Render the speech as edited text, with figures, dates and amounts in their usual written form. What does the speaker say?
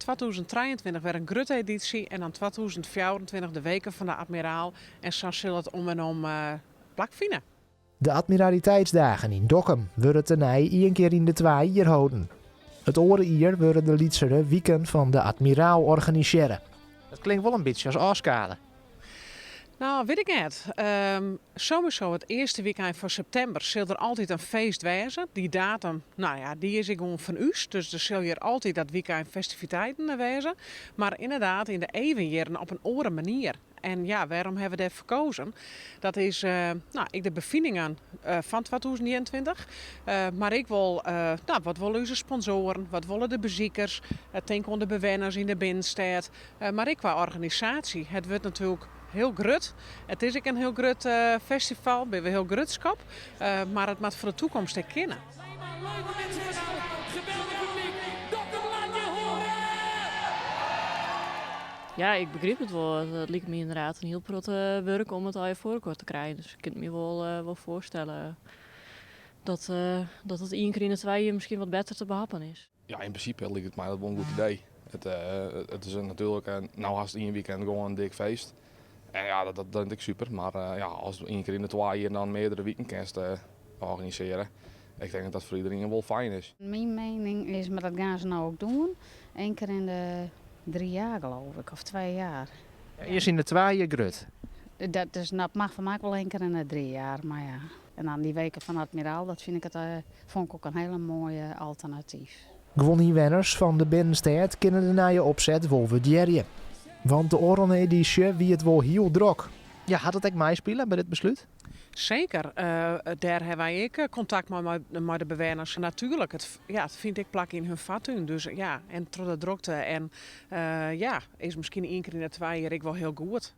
2023 wer in grutte edysje en dan 2024 de Weken van de Admiraal. En sa sil it om en om plakfine. De Admiraliteitsdagen yn Dokkum wurde tenei ien kear yn de twa jier holden. It oare jier wurde de lytsere Wiken fan de Admiraal organisearre. Dat klinkt wol in bytsje as ôfskale. No, wit ik net. Sowieso it earste wykein fan septimber sil der altyd in feest wêze. Dy datum, no ja, dy is ek gewoan fan ús. Dus der sil hjir altyd dat wykein festiviteiten wêze. Mar ynderdaad yn de even jierren op in oare manier. En ja, wêrom hawwe we dêrfoar kozen? Dat is no, ek de befiningen fan 2021. Mar ek wol, no, wat wolle ús sponsoaren, wat wolle de besikers? Tink oan de bewenners yn de binnenstêd. Mar ek kwa organisaasje. It wurdt natuerlik hiel grut. It is ek in hiel grut festival, binne we hiel grutsk op. Mar it moat foar de takomst ek kinne. Leuke minsken geweldig publyk. Dokkum, laat je horen! Ja, ik begryp it wol. It liket my ynderdaad in hiel protte wurk om it allegear foar elkoar te krijen. Dus ik kin it my wol foarstelle dat it ien kear yn de twa jier miskien wat better te behappen is. Ja, yn prinsipe liket it my dat wol in goed idee. It is natuerlik no hast ien weekend gewoan in dik feest. En ja, dat is super. Mar ja, as ien kear yn de twa jier dan meardere wiken kinst organisearje, ik tink dat dat foar iderien wol fijn is. Myn miening is, mar dat gean se no ek dwaan, ien kear yn de 3 jaar geloof ik, of 2 jaar. Ja, earst yn de twa jier grut. Dat is, dat mag foar my wol ien kear yn de 3 jaar, mar ja. En dan dy Weken fan Admiraal, dat fyn ik it, fûn ik ek in hiele moaie alternatyf. Guon ynwenners fan de binnenstêd kinne de nije opset wol wurdearje. Want de ôfrûne edysje wie it wol hiel drok. Ja, hat it ek meispile by dit beslút? Seker, dêr hawwe wy ek kontakt mei de bewenners. Natuerlik, ja, it fynt ek plak yn harren foartún. Dus ja, en troch de drokte en ja, is miskien ien kear yn de twa jier ek wol hiel goed.